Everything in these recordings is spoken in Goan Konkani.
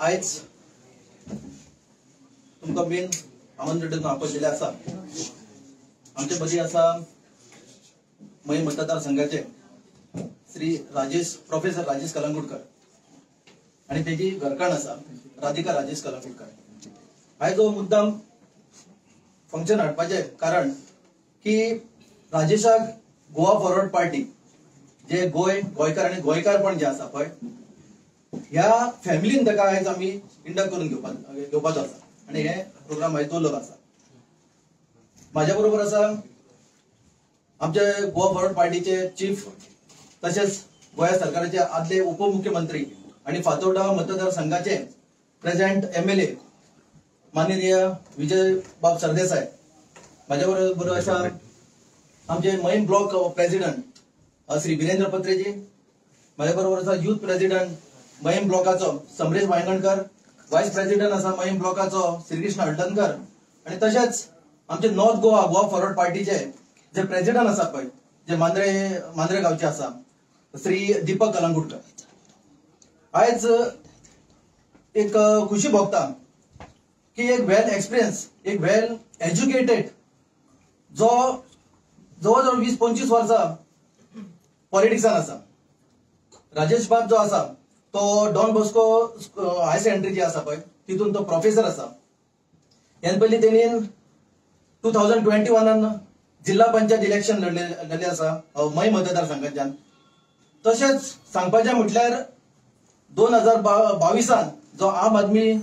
आयज तुमकां मेन आमंत्रण आपयलेलें आसा. आमचे मदीं आसा मयें मतदारसंघाचे श्री राजेश प्रोफेसर राजेश कलंगूटकर आनी तेजी घरकान्न आसा राधिका राजेश कलंगूटकर. आयज हो मुद्दाम फंक्शन हाडपाचें कारण की राजेशाक गोवा फॉरवर्ड पार्टी जे गोंय गोंयकार आनी गोंयकारपण जे आसा पळय ह्या फॅमिलीन ताका आयज आमी इंडक्ट करून घेवपाचो आसा आनी हे प्रोग्राम आयज दवरलेलो आसा. म्हाज्या बरोबर आसा आमचे गोवा फॉरवर्ड पार्टीचे चीफ तशेंच गोंय सरकाराचे आदले उपमुख्यमंत्री आनी फातोर्डा मतदारसंघाचे प्रेझेंट MLA माननीय विजय बाब सरदेसाय. म्हाज्या बरोबर आसा आमचे मयें ब्लॉक प्रेसिडेंट श्री विरेंद्र पत्रेजी. म्हाज्या बरोबर आसा युथ प्रेसिडेंट मयें ब्लॉकाचो समरेश वायंगणकर, वायस प्रेसिडेंट आसा मयें ब्लॉकाचो श्रीकृष्ण हळदणकर आनी तशेंच आमचे नॉर्थ गोवा गोवा फॉरवर्ड पार्टीचे जे प्रेसिडेंट आसा पळय जे मांद्रे गांवचे आसा श्री दीपक कलंगूटकर. आयज एक खुशी भोगता की एक वेल एक्सपिरियन्स, एक वेल एज्युकेटेड जो जवळ जवळ 20-25 वर्सां पॉलिटिक्सान आसा राजेश बाब जो आसा तो डॉन बॉस्को हायर सेकंडरी जी आसा पळय तितून तो प्रोफेसर आसा. ह्यान पयलीं तेणी 2021 जिल्हा पंचायत इलेक्शन लढले आसा मयें मतदारसंघाच्यान. तशेंच सांगपाचें म्हटल्यार 2022 जो आम आदमी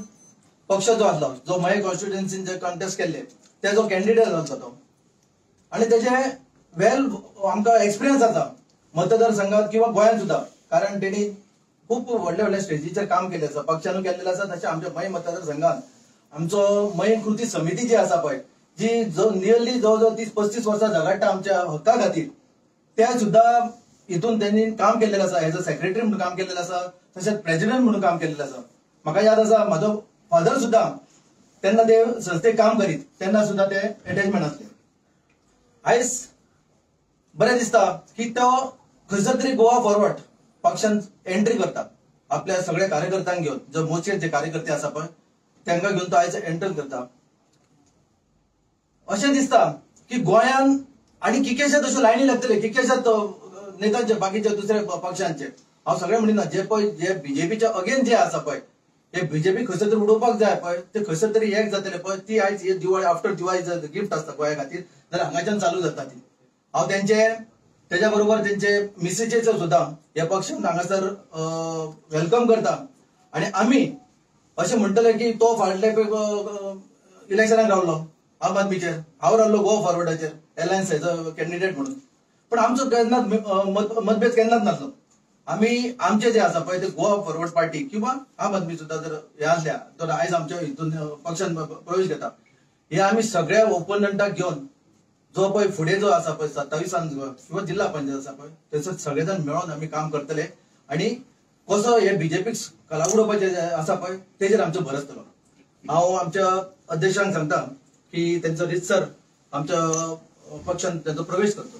पक्ष जो आसलो जो मयें कॉन्स्टिट्युएन्सीन जे कॉन्टेस्ट केल्ले तेजो कॅन्डिडेट आसलो तो आनी तेजे वेल आमकां एक्सपिरियन्स आसा मतदारसंघात किंवा गोंयांत सुद्दां, कारण तेणी खूब व्हडले व्हडले स्टेजीचेर काम केल्लें आसा, पक्षानूय केल्लें आसा. तशें आमच्या मयें मतदारसंघात आमचो मयें कृती समिती जी आसा पळय जी जो नियरली जवळ जवळ 30-35 वर्सां झगडटा आमच्या हक्का खातीर त्या सुद्दां हितून तेणी काम केल्लें आसा. एज अ सेक्रेटरी म्हणून काम केल्लें आसा, तशेंच प्रेसिडेंट म्हणून काम केल्लें आसा. म्हाका याद आसा म्हाजो फादर सुद्दां तेन्ना ते संस्थेक काम करीत तेन्ना सुद्दां ते एटॅचमेंट आसले. आयज बरें दिसता की तो खंयसर तरी गोवा फॉरवर्ड पक्षान एंट्री करता आपल्या सगळ्या कार्यकर्त्यांक घेवन, जो मोर्चे जे कार्यकर्ते आसा पळय तांकां घेवन तो आयज एंटर करता. अशें दिसता की गोंयान आनी कितलेशेच अश्यो लायनी लागतले कितलेशेच नेतांचे बाकीच्या दुसऱ्या पक्षांचे. हांव सगळे म्हणिना जे पळय जे बीजेपीच्या अगेन जे आसा पळय हे बीजेपी खंयसर तरी उडोवपाक जाय पळय ते खंयसर तरी एक जातले पळय ती आयज ही दिवाळी आफ्टर दिवाळी जर गिफ्ट आसता गोंया खातीर जाल्यार हांगाच्यान चालू जाता ती. हांव तेंचे तेज्या बरोबर तेंचे मिसेजीचो सुद्दां ह्या पक्षान हांगासर welcome करता आनी आमी अशें म्हणटले की तो फाटले इलेक्शनाक रावलो आम आदमीचेर, हांव रावलो गोवा फॉरवर्डाचेर एलायन्स एज अ कॅन्डिडेट म्हणून, पण आमचो केन्नाच मतभेद केन्नाच नासलो. आमी आमचे जे आसा पळय ते गोवा फॉरवर्ड पार्टी किंवा आम आदमी सुद्दां जर हे आसल्या तर आयज आमच्या हितून पक्षान प्रवेश घेता हे आमी सगळ्या ओपोनंटाक घेवन जो पळय फुडें जो आसा पळय 27 किंवा जिल्हा पंचायत आसा पळय थंयसर सगळे जाण मेळोन आमी काम करतले आनी कसो हे बीजेपीक कला उडोवपाचें आसा पळय तेजेर आमचो भर आसतलो. हांव आमच्या अध्यक्षांक सांगता की तेंचो रितसर आमच्या पक्षान तेंचो प्रवेश करतलो.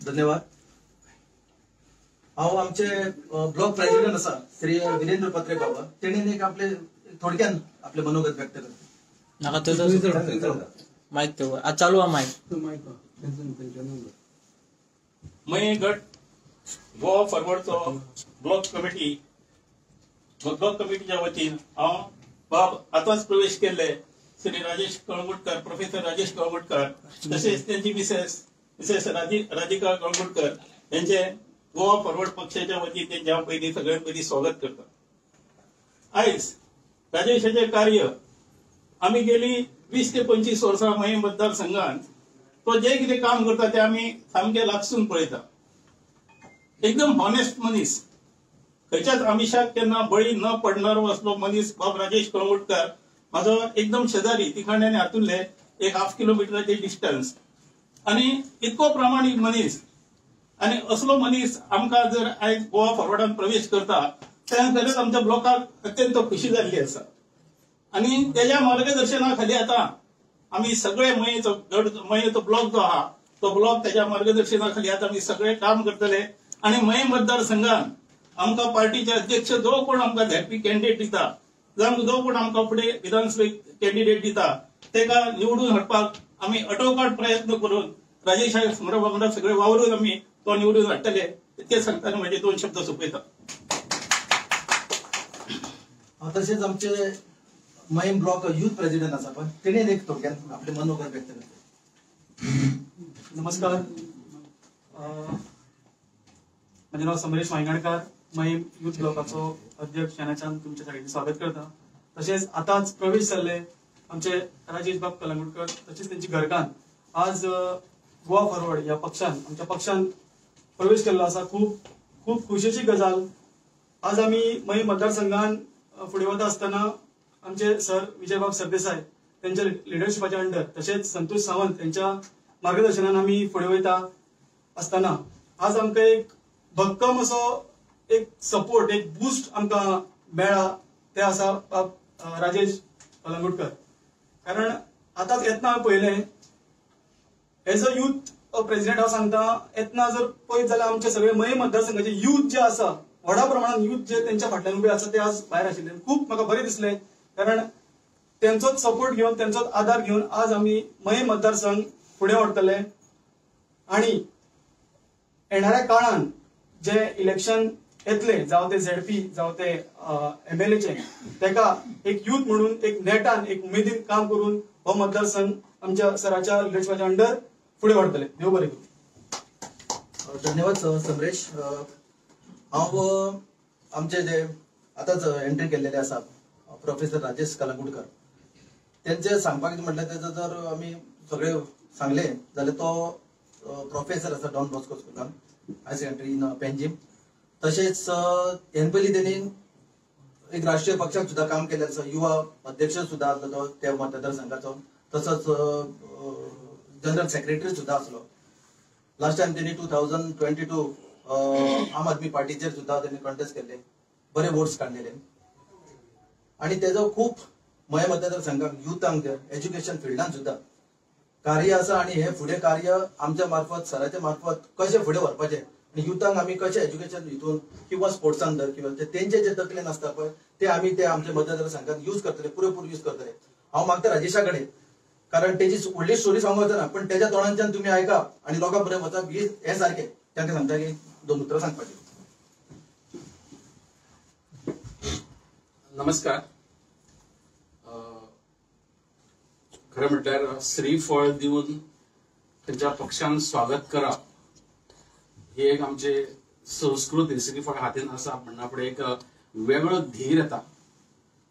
धन्यवाद. हांव आमचे ब्लॉक प्रेसिडेंट आसा श्री विरेंद्र पत्रे बाबा तेणेन एक आपले थोडक्यान आपले मनोगत व्यक्त करता. नाका मायक आज चालू हा मायक. मयें गट गोवा फॉरवर्डचो ब्लॉक कमिटी, ब्लॉक कमिटीच्या वतीन हांव बाब आतांच प्रवेश केल्ले श्री राजेश कळंगूटकर, प्रोफेसर राजेश कळंगूटकर तशेंच त्यांची मिसेस राधिका कळंगूटकर यांचे गोवा फॉरवर्ड पक्षाच्या वतीन त्यांचे हांव पयलीं सगळ्यात पयलीं स्वागत करता. आयज राजेशाचें कार्य आमी गेली 20 ते 25 वर्सां मयें मतदारसंघात तो जे कितें काम करता तें आमी सामकें लागसून पळयता. एकदम हॉनेस्ट मनीस, खंयच्याच आमिशाक केन्ना बळी न पडणारो असलो मनीस बाब राजेश कळंगूटकर म्हाजो एकदम शेजारी तिखांडे आनी आतुल्ले एक हाफ किलोमिटराचे डिस्टन्स आनी इतको प्रामाणीक मनीस आनी असलो मनीस आमकां जर आयज गोवा फॉरवर्डान प्रवेश करता तेन्ना खरेंच आमच्या ब्लॉकाक अत्यंत खुशी जाल्ली आसा. आनी तेज्या मार्गदर्शना खाली आतां आमी सगळे मयेचो गड मयेचो ब्लॉक जो आहा तो ब्लॉक तेज्या मार्गदर्शना खाली आतां आमी सगळे काम करतले. आनी मये मतदारसंघान आमकां पार्टीचे अध्यक्ष जो कोण आमकां झेडपी कॅन्डिडेट दिता जावं जो कोण आमकां फुडें विधानसभेक कॅन्डिडेट दिता तेका निवडून हाडपाक आमी अटोकाट प्रयत्न करून राजेश समरा वांगडा सगळे वावरून आमी तो निवडून हाडटले इतके सांगतना म्हजे दोन शब्द सोंपयता. तशेंच आमचे मयेम ब्लॉक युथ प्रेसिडेंट आसा पळय तेणें एक थोडक्यात आपले मनोगत व्यक्त करता. नमस्कार, म्हजें नांव समरेश वायंगणकार, मयेम युथ ब्लॉकाचो अध्यक्ष ह्या तुमच्या सगळ्यांचें स्वागत करता. तशेंच आतांच प्रवेश जाल्ले आमचे राजेश बाब कलंगूटकर तशेंच तेंची घरकान्न आज गोवा फॉरवर्ड ह्या पक्षान आमच्या पक्षान प्रवेश केल्लो आसा. खूब खूब खुशेची गजाल. आज आमी मयेम मतदारसंघान फुडें वता आसतना आमचे सर विजयबाब सरदेसाय त्यांच्या लिडरशिपाच्या अंडर तशेंच संतोष सावंत यांच्या मार्गदर्शनान आमी फुडें वयता आसतना आज आमकां एक भक्कम असो एक सपोर्ट एक बूस्ट आमकां मेळ्ळा ते आसा बाब राजेश कलंगूटकर. कारण आतांच येतना हांवें पळयलें एज अ युथ प्रेसिडेंट हांव सांगता येतना जर पळयत जाल्यार आमचे सगळे मये मतदारसंघाचे युथ जे आसा व्हडा प्रमाणात युथ जे तेंच्या फाटल्यान उबे आसा ते आज भायर आशिल्ले. खूब म्हाका बरें दिसलें कारण तेंचोच सपोर्ट घेवन तेंचोच आदार घेवन आज आमी मये मतदारसंघ फुडें व्हरतले आनी येणाऱ्या काळान जे इलेक्शन येतले जावं ते झेडपी जावं ते एमएलएचे तेका एक युथ म्हणून एक नेटान एक उमेदीन काम करून हो मतदारसंघ आमच्या सराच्या लिडरशिपाच्या अंडर फुडें व्हरतले. देव बरें करूं. धन्यवाद समरेश. हांव आमचे जे आतांच एंट्री केल्लेले आसा प्रोफेसर राजेश कलंगूटकर तेंचे सांगपाक म्हटल्यार तेजो जर आमी सगळे सांगले जाल्यार तो प्रोफेसर आसा डॉन बॉस्को स्कुलान हायर सेकंडरी इन पेंजीम. तशेंच हेन पयलीं तेणी एक राष्ट्रीय पक्षाक सुद्दां काम केल्लें आसा, युवा अध्यक्ष सुद्दां आसलो तो त्या मतदारसंघाचो, तसोच जनरल सेक्रेटरी सुद्दां आसलो. लास्ट टायम तेणी 2022 आम आदमी पार्टीचेर सुद्दां तेणी कॉन्टेस्ट केल्ले, बरे वोट्स काडलेले आनी तेजो खूब मये मतदारसंघाक युथांक एज्युकेशन फिल्डान सुद्दां कार्य आसा आनी हे फुडें कार्य आमच्या मार्फत सराच्या मार्फत कशें फुडें व्हरपाचें आनी युथांक आमी कशें एज्युकेशन हितून किंवा स्पोर्ट्सान धर किंवा तेंचे जे तकलेन आसता पळय ते आमी ते आमच्या मतदारसंघात यूज करतले, पुरेपूर यूज करतले. हांव मागता राजेशा कडेन कारण तेजी व्हडली स्टोरी सांगूंक वचना पण तेज्या तोंडांच्यान तुमी आयका आनी लोकां बरें वचप हें सारकें. तांकां सांगता की दोन उतरां सांगपाची. नमस्कार. खरें म्हटल्यार श्रीफळ दिवन खंयच्या पक्षान स्वागत करप ही एक आमची संस्कृती. श्रीफळ हातीन आसा म्हणना फुडें एक वेगळो धीर येता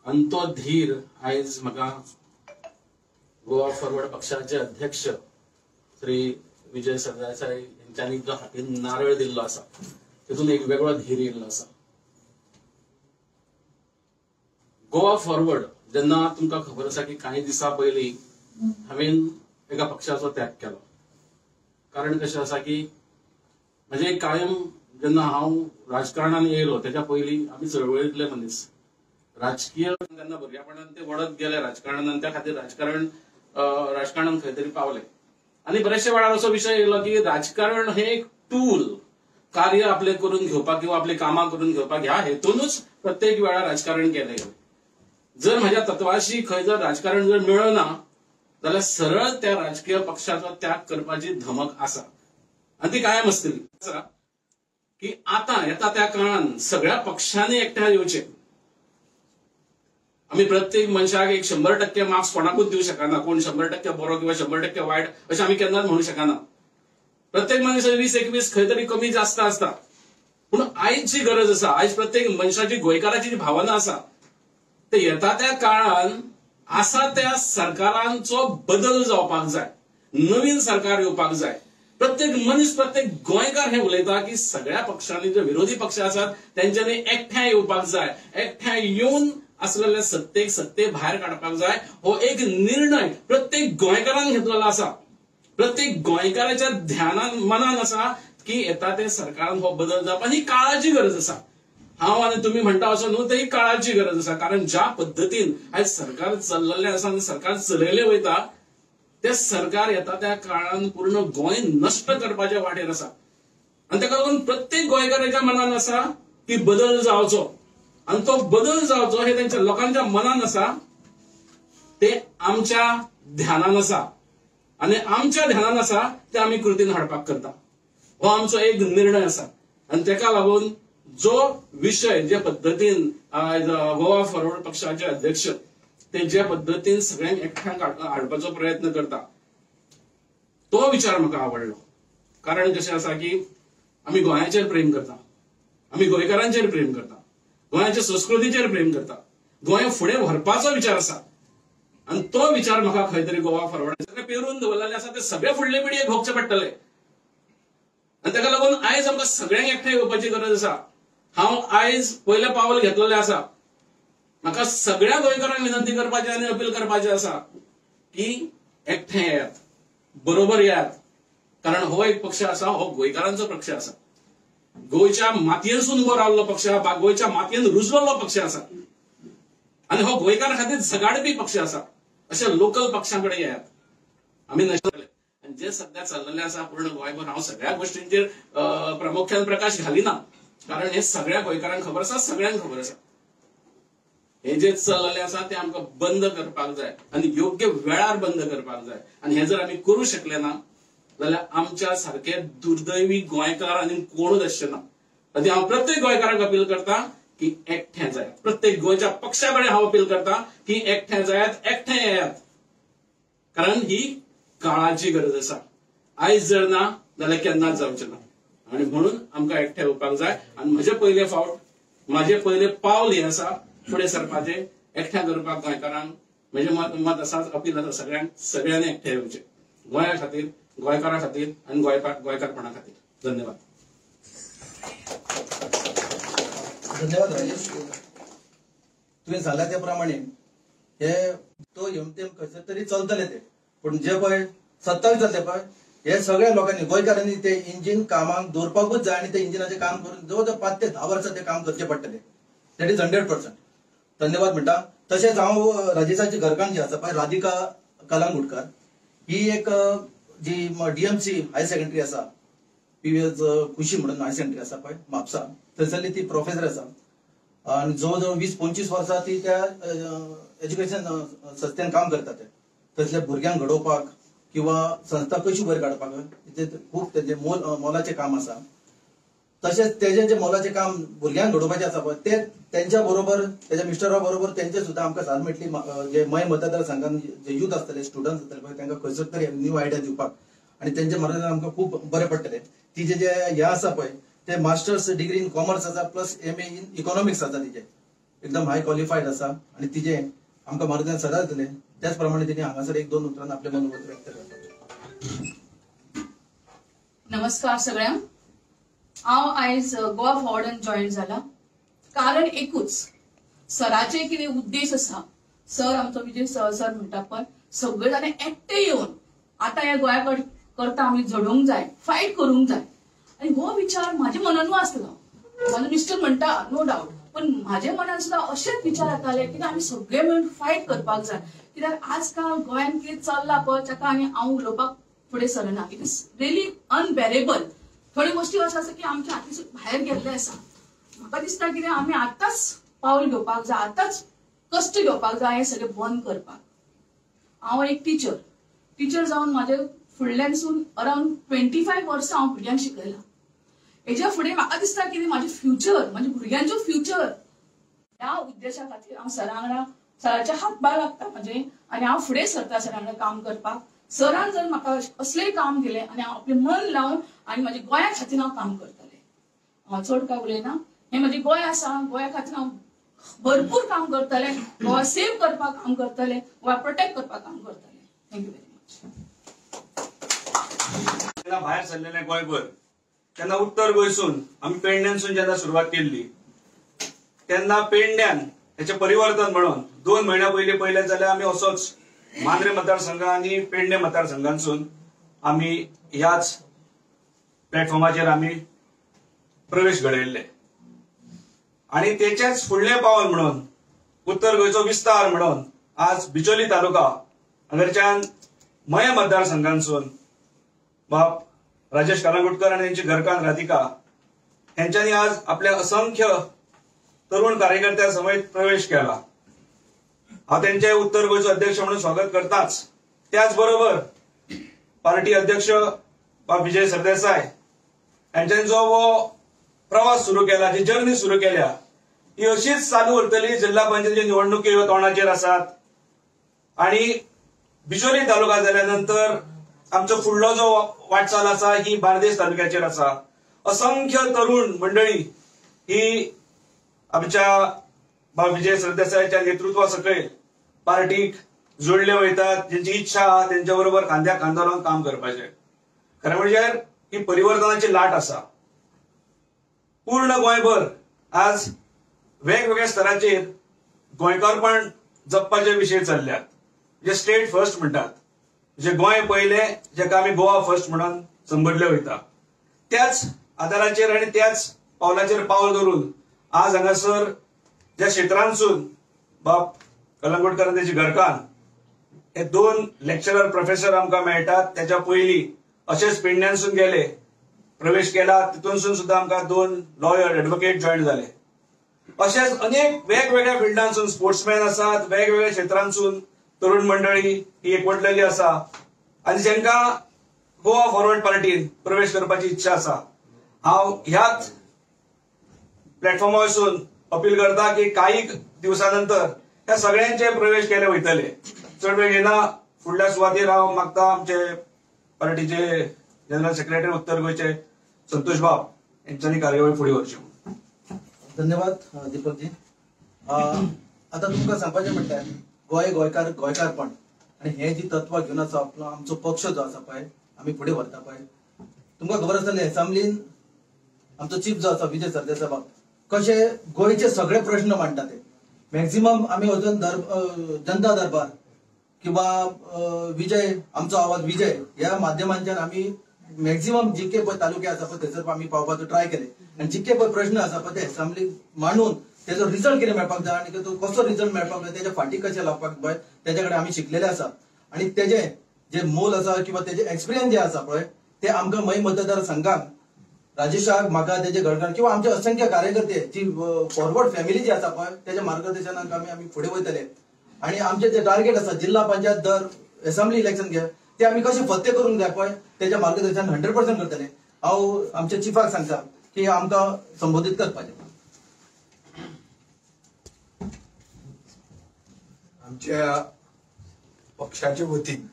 आनी तो धीर आयज म्हाका गोवा फॉरवर्ड पक्षाचे अध्यक्ष श्री विजय सरदेसाय हेंच्यांनी जो हातीन नारळ दिल्लो आसा तितून एक वेगळो धीर येयल्लो आसा. गोवा फॉरवर्ड जेन्ना तुमकां खबर आसा की कांय दिसां पयलीं हांवें एका पक्षाचो त्याग केलो. कारण कशें आसा की म्हजें कायम जेन्ना हांव राजकारणान येयलो तेच्या पयलीं आमी चळवळींतले मनीस राजकीय तेन्ना भुरग्यापणान ते वडत गेले राजकारणान, त्या खातीर राजकारणान खंय तरी पावले. आनी बरेचशे वेळार असो विशय येयलो की राजकारण हें एक टूल, कार्य आपलें करून घेवपाक किंवा आपलीं कामां करून घेवपाक ह्या हेतूनच प्रत्येक वेळार राजकारण केलें गेलें. जर म्हज्या तत्वाशी खंय जर राजकारण जर मेळना जाल्यार सरळ त्या राजकीय पक्षाचो त्याग करपाची धमक आसा आनी ती कायम आसतली. आसा की आतां येता त्या काळान सगळ्या पक्षांनी एकठांय येवचें. आमी प्रत्येक मनशाक एक 100% मार्क्स कोणाकूच दिवं शकना, कोण 100% बरो किंवा 100% वायट अशें आमी केन्नाच म्हणू शकना. प्रत्येक मनीस 20-21 खंय तरी कमी जास्त आसता. पूण आयज जी गरज आसा, आयज प्रत्येक मनशाची गोंयकाराची जी भावना आसा ते येता त्या काळान आसा त्या सरकारांचो बदल जावपाक जाय, नवीन सरकार येवपाक जाय. प्रत्येक मनीस प्रत्येक गोंयकार हे उलयता की सगळ्या पक्षांनी जे विरोधी पक्ष आसात तेंच्यांनी एकठांय येवपाक जाय, एकठांय येवन असलेल्या सत्तेक सत्ते भायर काडपाक जाय. हो एक निर्णय प्रत्येक गोंयकारान घेतलेलो आसा. प्रत्येक गोंयकाराच्या ध्यानान मनान आसा की येता ते सरकारान हो बदल जावपा ही काळाची गरज आसा. हांव आनी तुमी म्हणटा असो न्हू, ते ही काळाची गरज आसा. कारण ज्या पद्दतीन आयज सरकार चल्लेलें आसा आनी सरकार चलयलें वयता ते सरकार येता त्या काळान पूर्ण गोंय नश्ट करपाच्या वाटेर आसा. आनी ताका लागून प्रत्येक गोंयकाराच्या मनान आसा की बदल जावचो आनी तो बदल जावचो हे तेंच्या लोकांच्या मनान आसा, ते आमच्या ध्यानान आसा आनी आमच्या ध्यानान आसा ते आमी कृतीन हाडपाक करता. हो आमचो एक निर्णय आसा. आनी ताका लागून जो विशय जे पद्दतीन आयज गोवा फॉरवर्ड पक्षाचे अध्यक्ष ते जे पद्दतीन सगळ्यांक एकठांय हाडपाचो प्रयत्न करता तो विचार म्हाका आवडलो. कारण कशें आसा की आमी गोंयाचेर प्रेम करता, आमी गोंयकारांचेर प्रेम करता, गोंयाच्या संस्कृतीचेर प्रेम करता, गोंय फुडें व्हरपाचो विचार आसा. आनी तो विचार म्हाका खंय तरी गोवा फॉरवर्ड सगळे पेरून दवरलेले आसा ते सगळे फुडले पिळगेक भोगचे पडटले. आनी ताका लागून आयज आमकां सगळ्यांक एकठांय येवपाची गरज आसा. हांव आयज पयलें पावल घेतलेलें आसा. म्हाका सगळ्या गोंयकारांक विनंती करपाची आनी अपील करपाची आसा की एकठांय येयात, बरोबर येयात. कारण हो एक पक्ष आसा, हो गोंयकारांचो पक्ष आसा, गोंयच्या मातयेनसून उबो रावल्लो पक्ष आसा, गोंयच्या मातयेन रुजवल्लो पक्ष आसा आनी हो गोंयकारां खातीर झगाडपी पक्ष आसा. अशा लोकल पक्षां कडेन येयात. आमी नॅशनल आनी जे सध्या चल्लेलें आसा पूर्ण गोंयभर, हांव सगळ्या गोष्टींचेर प्रामुख्यान प्रकाश घालिना कारण हे सगळ्या गोंयकारांक खबर आसा, सगळ्यांक खबर आसा. हे जे चल्लेलें आसा ते आमकां बंद करपाक जाय आनी योग्य वेळार बंद करपाक जाय. आनी हे जर आमी करूं शकले ना जाल्यार आमच्या सारके दुर्दैवी गोंयकार आनी कोणूच आसचे ना. आनी हांव प्रत्येक गोंयकारांक अपील करता की एकठांय जायात. प्रत्येक गोंयच्या पक्षा कडेन हांव अपील करता की एकठांय जायात, एकठांय येयात. कारण ही काळाची गरज आसा. आयज जर ना जाल्यार केन्नाच जावचें ना. आनी म्हणून आमकां एकठांय येवपाक जाय. आनी म्हजे पयले फावट, म्हाजे पयले पावल हें आसा फुडें सरपाचें, एकठांय करपाक गोंयकारांक. म्हजें मत आसा, अपील आसा सगळ्यांक, सगळ्यांनी एकठांय येवचें गोंया खातीर, गोंयकारां खातीर आनी गोंयकारपणा खातीर. धन्यवाद. धन्यवाद राजेश. तुवें सांगला त्या प्रमाणे हे तो यमतेम कसं तरी चलतले ते, पूण जे पळय 27 जातले पळय हे सगळ्या लोकांनी गोंयकारांनी ते इंजीन कामाक दवरपाकूच जाय आनी ते इंजिनाचें काम करून जवळ जवळ 5 ते 10 वर्सां ते काम करचें पडटलें. That is 100%. धन्यवाद म्हणटा. तशेंच हांव राजेशाची घरकान्न जी आसा पळय राधिका कलंगुटकर, ही एक जी डीएमसी हायर सेकंडरी आसा, पीव्हीएस खुशी म्हणून हायर सेकंडरी आसा पळय म्हापसा, थंयसरली ती प्रोफेसर आसा आनी जवळ जवळ 20-25 वर्सां ती त्या एज्युकेशन संस्थेन काम करता. ते तसल्या भुरग्यांक घडोवपाक किंवा संस्था कशी वयर काडपाक खूब तेजें मोलाचें काम आसा. तशेंच तेजें जें मोलाचें काम भुरग्यांक घडोवपाचें आसा पळय ते तेंच्या बरोबर तेज्या मिस्टरा बरोबर तेंचे सुद्दां आमकां साथ मेळटली. जे मय मतदारसंघान जे यूथ आसतले, स्टुडंट्स आसतले पळय तांकां खंयसर तरी न्यू आयडिया दिवपाक आनी तेंच्या मदतीन आमकां खूब बरें पडटलें. तिजें जें हें आसा पळय ते मास्टर्स डिग्री इन कॉमर्स आसा प्लस MA in economics आसा, तिजें एकदम हाय क्वॉलिफायड आसा आनी तिजें आमकां मार्गदर्शन सदांच दिलें. त्याच प्रमाणे तिणे हांगासर 1-2 उतरान आपलें मनोगत व्यक्त करता. नमस्कार सगळ्यांक. हांव आयज गोवा फॉरवर्डान जॉईन जाला कारण एकूच, सराचे कितें उद्देश आसा. सर आमचो विजय सर म्हणटा पळय सगळे जाण एकटे येवन आतां ह्या गोंया करता आमी झडोवंक जाय, फायट करूंक जाय. आनी हो विचार म्हाज्या मनानूय आसलो. म्हाजो मिस्टर म्हणटा नो डावट, पण म्हाज्या मनान सुद्दां अशेच विचार येताले की आमी सगळे मेळून फायट करपाक जाय. कित्याक आजकाल गोंयांत कितें चल्लां पळय ताका आनी हांव उलोवपाक फुडें सरना. It is really unbearable. थोड्यो गोश्टी अशो आसा की आमच्या हातीसून भायर गेल्ले आसा. म्हाका दिसता कितें आमी आतांच पावल घेवपाक जाय, आतांच कश्ट घेवपाक जाय हें सगळें बंद करपाक. हांव एक टिचर, टिचर जावन म्हाजे फुडल्यानसून अरावंड 25 वर्सां हांव भुरग्यांक शिकयलां. हेज्या फुडें म्हाका दिसता कितें म्हाजें फ्युचर, म्हाज्या भुरग्यांचो फ्युचर, ह्या उद्देशा खातीर हांव सरा वांगडा, सराच्या हातभार लागता म्हजे आनी हांव फुडें सरता सरा वांगडा काम करपाक. सरान जर म्हाका असलें काम दिलें आनी हांव आपलें मन लावन आनी म्हाज्या गोंया खातीर हांव काम करतलें. हांव चड काय उलयना. हें म्हजें गोंय आसा, गोंया खातीर हांव भरपूर काम करतलें, गोवा सेव करपाक काम करतलें, गोवा प्रोटेक्ट करपाक काम करतलें. Thank you very much. जेन्ना भायर सरलेले गोंयभर तेन्ना उत्तर गोंयसून आमी पेडण्यानसून जेन्ना सुरवात केल्ली तेन्ना पेडण्यान हेचें परिवर्तन म्हणून 2 म्हयन्या पयलीं पळयलें जाल्यार आमी असोच मांद्रे मतदारसंघ आनी पेडणे मतदारसंघांसून आमी ह्याच प्लॅटफॉर्माचेर आमी प्रवेश घडयल्ले आनी तेचेच फुडलें पावल म्हणून उत्तर गोंयचो विस्तार म्हणून आज बिचोली तालुका हांगाच्यान मये मतदारसंघांसून बाब राजेश कलंगूटकर आनी त्यांची घरकान्न राधिका हेंच्यांनी आज आपल्या असंख्य तरुण कार्यकर्त्या समेत प्रवेश केला. हांव त्यांचे उत्तर गोंयचो अध्यक्ष म्हणून स्वागत करताच, त्याच बरोबर पार्टी अध्यक्ष बाब विजय सरदेसाय यांच्यानी जो हो प्रवास सुरू केला, जी जर्नी सुरू केल्या ही अशीच चालू उरतली. जिल्हा पंचायतीच्यो निवडणुकी ह्यो तोंडाचेर आसात आणि बिचोली तालुका जाल्या नंतर आमचो फुडलो जो वाटचाल आसा ही बार्देस तालुक्याचेर आसा. असंख्य तरुण मंडळी ही आमच्या बाब विजय सरदेसायाच्या नेतृत्वा सकयल पार्टीक जोडले वयतात, जेंची इच्छा आहा तेंच्या बरोबर खांद्या खांदो लावन काम करपाचें. खरें म्हणजे ही परिवर्तनाची लाट आसा. पूर्ण गोंयभर आज वेगवेगळ्या स्तराचेर गोंयकारपण जपपाचे विशय चल्ल्यात, जे स्टेट फर्स्ट म्हणटात, जे गोंय पयलें, जेका आमी गोवा फर्स्ट म्हणून संबोधले वयता. त्याच आदाराचेर आनी त्याच पावलाचेर पावल धरून आज हांगासर ज्या क्षेत्रांसून बाब कलंगूटकर आनी तेजी घरकान्न हे 2 लेक्चरर प्रोफेसर आमकां मेळटात. त्याच्या पयलीं अशेच पेडण्यांसून गेले, प्रवेश केला, तितूनसून सुद्दां आमकां 2 लॉयर एडवोकेट जॉयन जाले. अशेच अनेक वेगवेगळ्या फिल्डांसून स्पोर्ट्समॅन आसात, वेगवेगळ्या क्षेत्रांसून तरुण मंडळी ही एकवटलेली आसा आनी जांकां गोवा फॉरवर्ड पार्टीन प्रवेश करपाची इच्छा आसा. हांव ह्याच प्लॅटफॉर्मावरसून अपील करता की काही दिवसा नंतर ह्या सगळ्यांचे प्रवेश केले वयतले. चड वेळ घेना, फुडल्या सुवातेर हांव मागता आमचे पार्टीचे जनरल सेक्रेटरी उत्तर गोंयचे संतोष बाब यांच्यानी कार्यावळ फुडें व्हरची. धन्यवाद दीपकजी. आता तुमकां सांगपाचें म्हणल्यार गोंय गोंयकार गोंयकारपण आनी हे जी तत्वां घेवन आसा आपलो आमचो पक्ष जो आसा पळय आमी फुडें व्हरता पळय. तुमकां खबर आसतलें एसेंब्लीन आमचो चीफ जो आसा विजय सरदेसाय बाब कशे गोंयचे सगळे प्रश्न मांडटा ते मॅक्झिमम आमी वचून जनता दरबार किंवा विजय आमचो आवाज विजय ह्या माध्यमांच्यान आमी मॅक्झिमम जितके पळय तालुके आसा पळय थंयसर आमी पावपाचो ट्राय केले आनी जितके पळय प्रश्न आसा पळय ते एसेंब्लीक मांडून तेजो रिजल्ट कितें मेळपाक जाय आनी तो कसो रिजल्ट मेळपाक जाय तेच्या फाटी कशें लावपाक पळय तेच्या कडेन आमी शिकलेले आसा आनी तेजे जे मोल आसा किंवा तेजे एक्सपिरियन्स जे आसा पळय ते आमकां मय मतदारसंघाक राजेशाक म्हाका तेजे घरकार किंवा आमचे असंख्य कार्यकर्ते जी फॉरवर्ड फॅमिली जी आसा पळय तेच्या मार्गदर्शनाक आमी फुडें वयतले आनी आमचे जे टार्गेट आसा जिल्हा पंचायत दर एसेंब्ली इलेक्शन घे ते आमी कशे फत्ते करूंक जाय पळय तेच्या मार्गदर्शन 100% करतले. हांव आमच्या चिफाक सांगता की आमकां संबोधीत करपाचें. आमच्या पक्षाचे वतीन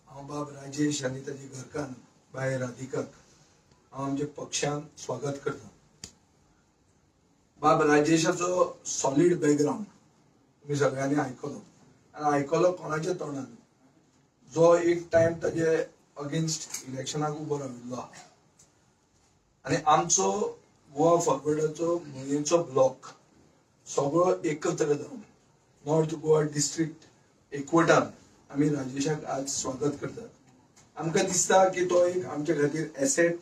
हांव बाब राजेश आनी ताजी घरकान्न बाय राधिकाक हांव आमच्या पक्षान स्वागत करता. बाब राजेशाचो सॉलीड बॅकग्रावंड तुमी सगळ्यांनी आयकलो आनी आयकलो कोणाच्या तोंडान, जो एक टायम ताजे अगेन्स्ट इलेक्शनाक उबो राविल्लो आहा. आनी आमचो गोवा फॉरवर्डाचो मयेंचो ब्लॉक सगळो एकत्र जावन नॉर्थ गोवा डिस्ट्रिक्ट एकवटान आमी राजेशाक आज स्वागत करतात. आमकां दिसता की तो एक आमच्या खातीर एसेट,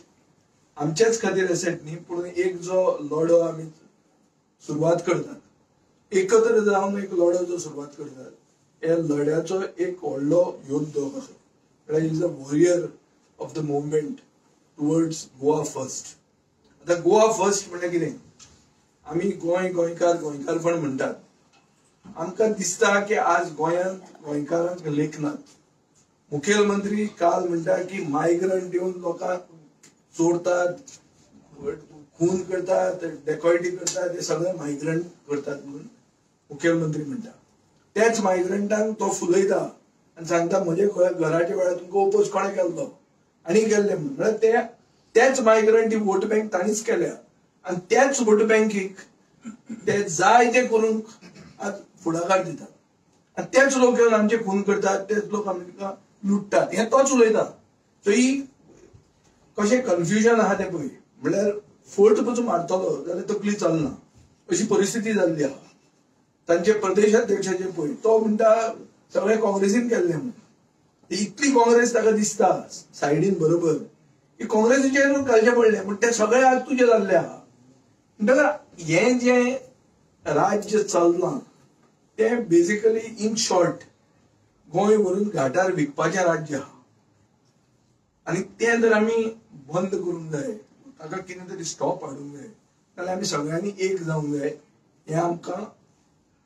आमच्याच खातीर एसेट न्ही पूण एक जो लढो आमी सुरवात करतात एकत्र जावन एक लढो जो सुरवात करतात ह्या लढ्याचो एक व्हडलो योद्धो कसो, म्हळ्यार is a warrior of the movement towards Goa first. आतां गोवा फर्स्ट म्हणल्यार कितें, आमी गोंय गोंयकार गोंयकारपण म्हणटात. आमकां दिसता की आज गोंयांत गोंयकारांक लेखनात. मुखेलमंत्री काल म्हणटा की मायग्रंट येवन लोकांक चोरतात, खून करतात, डेकॉयटी करतात, हे सगळे मायग्रंट करतात म्हणून मुखेलमंत्री म्हणटा. त्याच मायग्रंटांक तो फुलयता आनी सांगता म्हजे घराच्या वेळार तुमकां ओपोज कोणें केल्लो आनी केल्ले म्हणून. म्हळ्यार ते त्याच मायग्रंट ही वोट बँक ताणीच केल्या आनी त्याच वोट बँकेक ते जाय ते करूंक आज फुडाकार दितात आनी तेच लोक येवन आमचे खून करतात, तेच लोक आमकां लुट्टात, हें तोच उलयता. सो ही कशें कन्फ्युजन आहा तें पळय, म्हणल्यार फट पसून मारतलो जाल्यार तकली चलना अशी परिस्थिती जाल्ली आहा. तांचे प्रदेशाध्यक्षाचे पळय तो म्हणटा सगळे काँग्रेसीन केल्ले म्हणून. इतली काँग्रेस ताका दिसता सायडीन बरोबर की काँग्रेसीचेर घालचें पडलें, पूण ते सगळे आज तुजे जाल्ले आहा. म्हणटकच हें जें राज्य चल्लां तें बेजिकली इन शॉर्ट गोंय व्हरून घाटार विकपाचें राज्य आहा आनी तें जर आमी बंद करूंक जाय, ताका कितें तरी स्टॉप हाडूंक जाय जाल्यार आमी सगळ्यांनी एक जावंक जाय. हें आमकां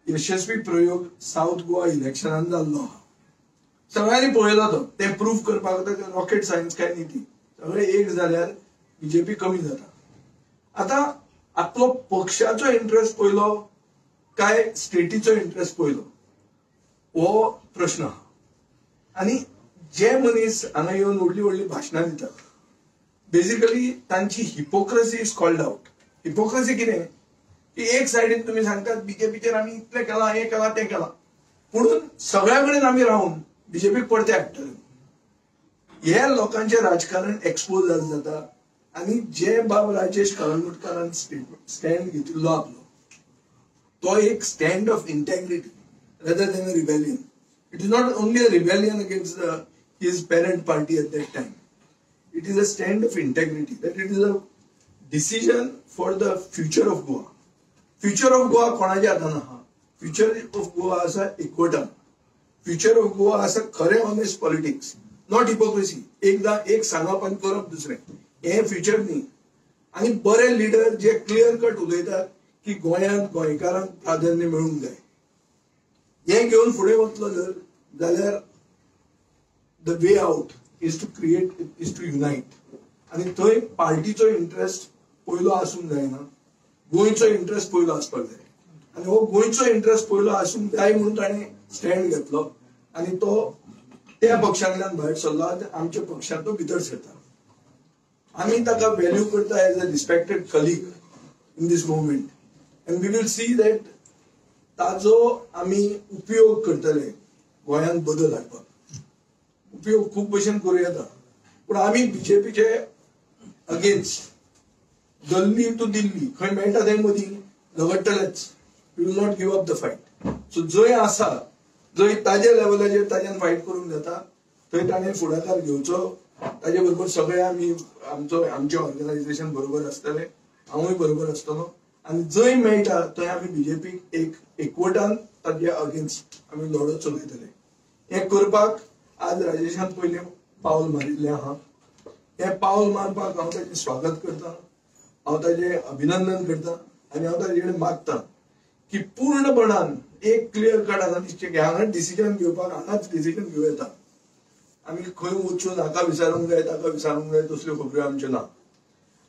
यशस्वी प्रयोग सावथ गोवा इलेक्शनान जाल्लो आहा, सगळ्यांनी पळयलो तो, तें प्रूफ करपाक रॉकेट सायन्स काय न्ही ती. सगळे एक जाल्यार बीजेपी कमी जाता. आतां आपलो पक्षाचो इंट्रस्ट पयलो काय स्टेटीचो इंट्रस्ट पयलो हो प्रश्न आहा. आनी जे मनीस हांगा येवन व्हडली व्हडली भाशणां दितात बेजिकली तांची hypocrisy is called out. Hypocrisy कितें की एक सायडीन तुमी सांगतात बीजेपीचेर आमी इतलें केलां, हें केलां, तें केलां, पूण सगळ्या कडेन आमी रावन बीजेपीक परते हाडटले. हे लोकांचें राजकारण एक्सपोज आज जाता. आनी जे बाब राजेश कळंगुटकारान स्टँड घेतिल्लो आपलो तो एक stand of integrity rather than a rebellion. It is not only a rebellion against his parent party at that time. It is a stand of integrity, that it is a decision for the future of Goa. Future of Goa कोणाच्या हातान आहा? फ्युचर ऑफ गोवा आसा एकवटान. फ्युचर ऑफ गोवा आसा खरें ऑनेस्ट पॉलिटिक्स, not hypocrisy. एकदां एक सांगप आनी करप दुसरें, हें फ्युचर न्ही. आनी बरे लिडर जे क्लियर कट उलयतात की गोंयांत गोंयकारांक प्राधान्य मेळूंक जाय, हें घेवन फुडें वतलो जर जाल्यार the way out is to create, is to unite. आनी थंय पार्टीचो इंट्रस्ट पयलो आसूंक जायना, गोंयचो इंट्रस्ट पयलो आसपाक जाय. आनी हो गोंयचो इंट्रस्ट पयलो आसूंक जाय म्हणून ताणें स्टँड घेतलो आनी तो त्या पक्षांतल्यान भायर सरलो आनी आमच्या पक्षांत तो भितर सरता. आमी ताका व्हॅल्यू करता as a respected colleague in this movement and we will see that ताजो आमी उपयोग करतले गोंयांत बदल हाडपाक. उपयोग खूब भशेन करूं येता, पूण आमी बीजेपीचे अगेन्स्ट गल्ली टू दिल्ली खंय मेळटा थंय मदीं झगडटलेच. We will not give up the fight. So जंय आसा जंय ताज्या लेवलाचेर ताज्यान फायट करूंक जाता थंय ताणें फुडाकार घेवचो. ताजे बरोबर सगळे आमी आमचो आमचें ऑर्गनायझेशन बरोबर आसतलें, हांवूय बरोबर आसतलो. आनी जंय मेळटा थंय आमी बीजेपीक एक एकवटान ताजे अगेन्स्ट आमी लढो चलयतले. हें करपाक आज राजेशान पयलें पावल मारिल्लें आहा. हें पावल मारपाक हांव ताजें स्वागत करता, हांव ताजें अभिनंदन करता आनी हांव ताजे कडेन मागता की पूर्णपणान एक क्लियर कट हांगा दिसचें की हांगा डिसिजन घेवपाक हांगाच डिसिजन घेवं येता. आमी खंय वचून हाका विचारूंक जाय ताका विचारूंक जाय तसल्यो खबऱ्यो आमच्यो ना.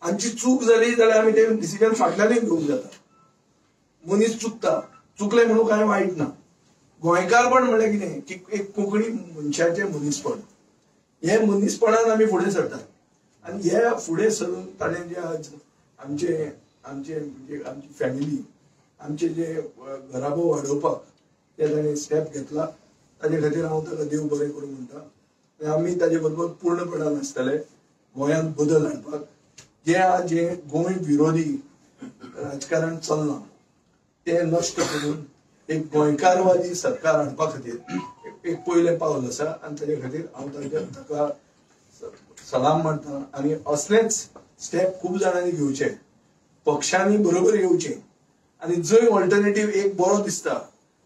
आमची चूक जाली जाल्यार आमी तें डिसिजन फाटल्यानूय घेवंक जाता. मनीस चुकता, चुकलें म्हणून कांय वायट ना. गोंयकारपण म्हणल्यार कितें की एक कोंकणी मनशाचें मनीसपण, हें मनीसपणान आमी फुडें सरतात. आनी हे फुडें सरून ताणें जे आज आमचे आमचे म्हणजे आमची फॅमिली आमचे जे घराबो वाडोवपाक ते ताणें स्टेप घेतला ताजे खातीर हांव ताका देव बरें करूं म्हणटा. आनी आमी ताजे बरोबर पूर्णपणान आसतले गोंयांत बदल हाडपाक. जे आज जे गोंय विरोधी राजकारण चल्लां तें नश्ट करून एक गोंयकारवादी सरकार हाडपा खातीर एक पयलें पावल आसा आनी ताजे खातीर हांव ताका सलाम मारता. आनी असलेच स्टेप खूब जाणांनी घेवचे, पक्षांनी बरोबर येवचे आनी जंय ऑल्टरनेटीव एक बरो दिसता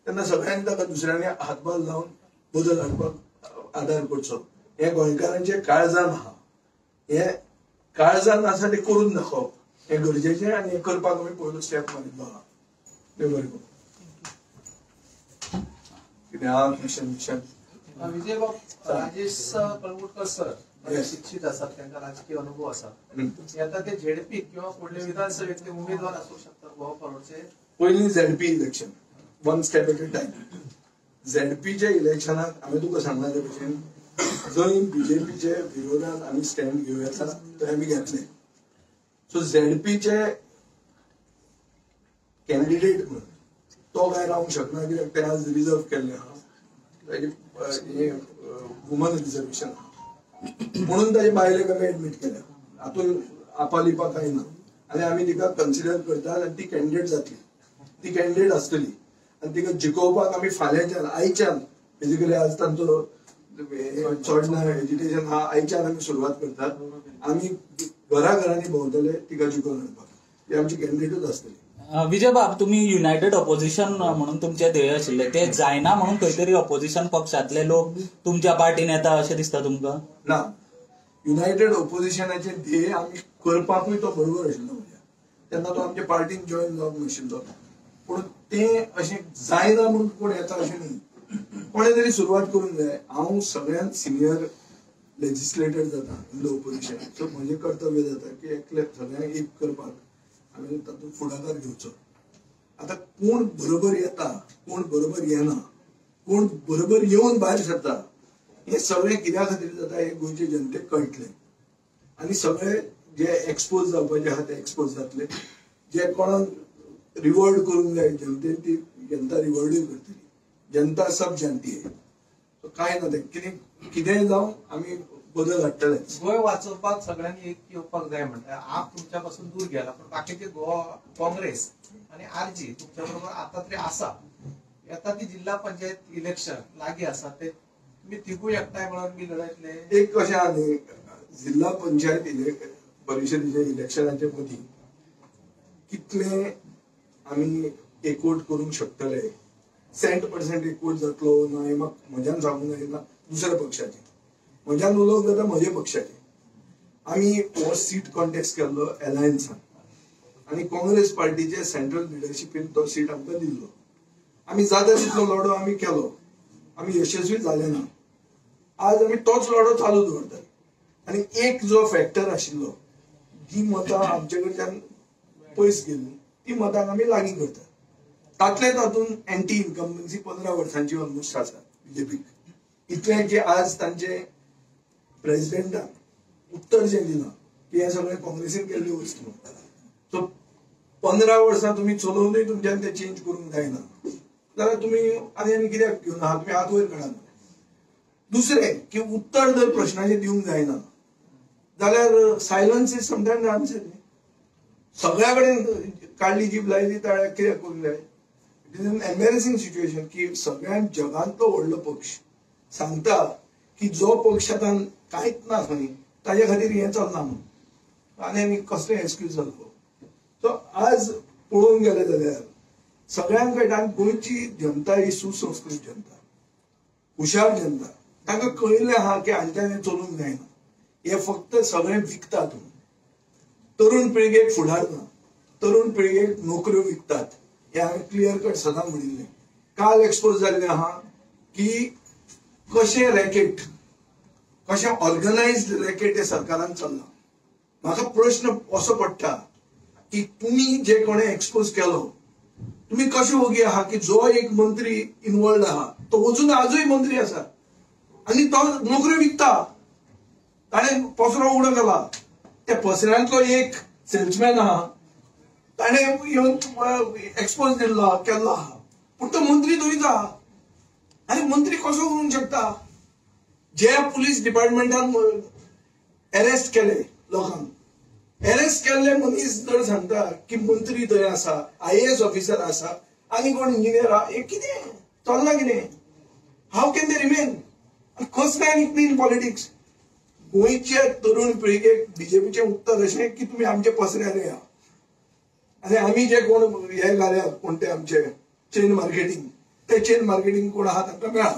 तेन्ना सगळ्यांनी ताका दुसऱ्यांनी हातभार लावन बदल हाडपाक आदार करचो. हें गोंयकारांचें काळजान आहा, हें काळजान आसा तें करून दाखोवप हें गरजेचें आनी हें करपाक आमी पयलो स्टेप मारिल्लो आहा. देव बरें करूं. कितें आहा क्वेश्चन बिश्चन? विजय बाब, राजेश कळंगूटकर सर शिक्षित आसात, तांकां राजकीय अनुभव आसा. आता ते झेडपी किंवा फुडले विधानसभेतले उमेदवार आसूंक शकतात गोवा फॉरवर्डचे. पयलीं ZP election, one step at a time. झेडपीच्या इलेक्शनाक हांवें तुका सांगला ते भशेन जंय बीजेपीचे विरोधात आमी स्टँड घेवं येता थंय आमी घेतले. सो झेडपीचे कॅन्डिडेट म्हणून तो काय रावंक शकना कित्याक ते आज रिजर्व केल्लें आहा, ताजे वुमन रिजर्वेशन आहा म्हणून ताजे बायलेक आमी एडमीट केल्या. हातूंत आपालिपा कांय ना आनी आमी तिका कन्सिडर करतात आनी ती कॅन्डिडेट जातली, ती कॅन्डिडेट आसतली. आनी तिका जिखोवपाक आमी फाल्यांच्यान आयच्यान बेजिकली आज तांचो चोडणा एजिटेशन हा आयच्यान आमी सुरवात करतात. आमी घराघरांनी भोंवतले तिका जिखोवन हाडपाक. ती आमची कॅन्डिडेटूच आसतली. विजय बाब, तुम्ही युनायटेड ऑपोजिशन म्हणून तुमचे ध्येय आशिल्ले, ते जायना म्हणून खंय तरी ऑपोजिशन पक्षातले लोक तुमच्या पार्टीन येता अशें दिसता तुमकां? ना, युनायटेड ऑपोजिशनाचे ध्येय आमी करपाकूय तो बरोबर आशिल्लो म्हज्या, तेन्ना तो आमच्या पार्टीन जॉयन जावंक नाशिल्लो. पूण ते अशें जायना म्हणून कोण येता अशें न्ही, कोणें तरी सुरवात करूंक जाय. हांव सगळ्यांत सिनियर लेजिस्लेटर जाता इन the opposition, सो म्हजें कर्तव्य जाता की एकले सगळ्यांक एक करपाक आमी तातूंत फुडाकार घेवचो. आतां कोण बरोबर येता, कोण बरोबर येना, कोण बरोबर येवन भायर सरता, हें सगळें कित्या खातीर जाता हें गोंयचे जनतेक कळटलें. आनी सगळे जे एक्सपोज जावपाचे आहा ते एक्सपोज जातले. जे कोणाक रिवॉर्ड करूंक जाय जनतेन, ती जनता रिवॉर्डूय करतली. जनता सब जानती है. कांय ना, तें कितें कितेंय जावं आमी बदल हाडटलेच. गोंय वाचोवपाक सगळ्यांनी एक येवपाक जाय म्हणटा. आप तुमच्या पासून दूर गेला, पण बाकीचे गोवा काँग्रेस आणि आरजी तुमच्या बरोबर आता तरी आसा. येता ती जिल्हा पंचायत इलेक्शन लागीं आसा, ते तुम्ही तिगूय एकठांय मेळून बी लढयतले? एक कशें आहा न्ही, जिल्हा पंचायत परिशदेच्या इलेक्शनाच्या मदीं कितले आमी एकवट करूंक शकतले, 100% एकवट जातलो ना हें म्हाका म्हज्यान सांगूंक जायना. दुसऱ्या पक्षाचें म्हज्यान उलोवंक जाता, म्हज्या पक्षाचें. आमी हो सीट कॉन्टेस्ट केल्लो एलायन्सान आनी काँग्रेस पार्टीचे सेंट्रल लिडरशिपीन तो सीट आमकां दिल्लो. आमी जाता तितलो लढो आमी केलो, आमी यशस्वी जाले ना. आज आमी तोच लढो चालू दवरतात. आनी एक जो फॅक्टर आशिल्लो, जी मतां आमचे कडच्यान पयस गेल्ली ती मतां आमी लागीं करतात. तातले तातूंत एंटी इन्कम्बन्सी 15 वर्सांची ऑलमोस्ट आसा बीजेपीक. इतलें की आज तांचे प्रेजिडेंटान उत्तर जें दिलां की हें सगळें काँग्रेसीन केल्ल्यो वस्तू. सो 15 वर्सां तुमी चलोवनूय तुमच्यान तें चेंज करूंक जायना जाल्यार तुमी आनी आनी कित्याक घेवन आहा, तुमी हात वयर काडात. दुसरें की उत्तर जर प्रश्नाचें दिवंक जायना जाल्यार सायलन्स is sometimes answer. सगळ्या कडेन काडली जीब लायली ताळ्याक कित्याक करूंक जाय? It is an embarrassing situation की सगळ्यांत जगांतलो व्हडलो पक्ष सांगता की जो पक्ष आतां कांयच ना खंय ताजे खातीर हें चलना म्हणून, आनी आनी कसलें एक्सक्यूज जालो. सो आज पळोवंक गेले जाल्यार सगळ्यांक कळटा गोंयची जनता ही सुसंस्कृत जनता, हुशार जनता. तांकां कळिल्लें आहा की हांच्यान हें चलूंक जायना, हे फक्त सगळें विकतात. तरुण पिळगेक फुडार ना, तरुण पिळगेक नोकऱ्यो विकतात, हें हांवें क्लियर कट सदां म्हणिल्लें. काल एक्सपोज जाल्लें आहा की कशें रॅकेट, कशें ऑर्गनायज्ड रॅकेट हे सरकारान चल्लां. म्हाका प्रश्न असो पडटा की तुमी जे कोणें एक्सपोज केलो, तुमी कशें ओगी आहा की जो एक मंत्री इनवॉल्ड आहा तो वचून आजूय मंत्री आसा आनी तो नोकऱ्यो विकता. ताणें पसरो उगडो केला, त्या पसऱ्यांतलो एक सेल्समॅन आहा, ताणें येवन एक्सपोज दिल्लो केल्लो आहा, पूण तो मंत्री थंयच आहा. आनी मंत्री कसो उरूंक शकता? जे पुलीस डिपार्टमेंटान अरेस्ट केले लोकांक, अरेस्ट केल्ले मनीस जर सांगता की मंत्री थंय आसा, IAS officer आसा आनी कोण इंजिनियर आहा, हें कितें चल्लां कितें? How can they remain? कसलें आनी क्लीन पॉलिटिक्स? गोंयच्या तरुण पिळगेक बीजेपीचें उत्तर अशें की तुमी आमचे पसऱ्यार या आनी आमी जे कोण हे घाल्या कोण ते आमचे चेन मार्केटींग, ते चेन मार्केटींग कोण आहा तांकां मेळा.